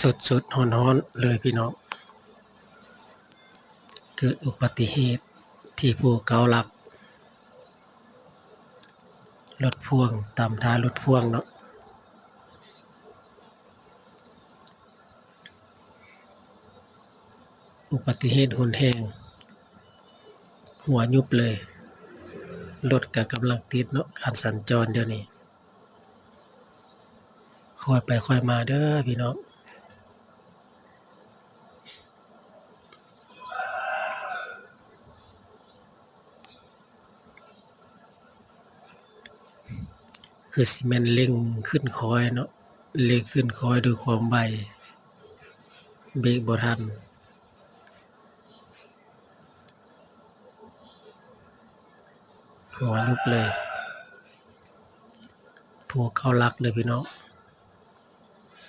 ສົດໆ ຮ້ອນໆ ເລີຍພີ່ນ້ອງ. ເກີດອຸບັດຕິເຫດທີ່ພູເກົ້າຫຼັກ ລົດພ່ວງຕາມທ້າຍລົດພ່ວງເນາະ. ອຸບັດຕິເຫດຮຸນແຮງ ຫົວຍຸບເລີຍ. ລົດກະກຳລັງຕິດເນາະ ການສັນຈອນດຽວນີ້ ຄ່ອຍໄປຄ່ອຍມາເດີພີ່ນ້ອງ. ຄືຊິແມ່ນເລັ່ງຂຶ້ນຄ່ອຍເນາະ ເລັ່ງຂຶ້ນຄ່ອຍດ້ວຍຄວາມໄວ ເບຣກບໍ່ທັນ ຫົວຍຸບເລີຍ. ພູເກົ້າຫຼັກເດີພີ່ນ້ອງ.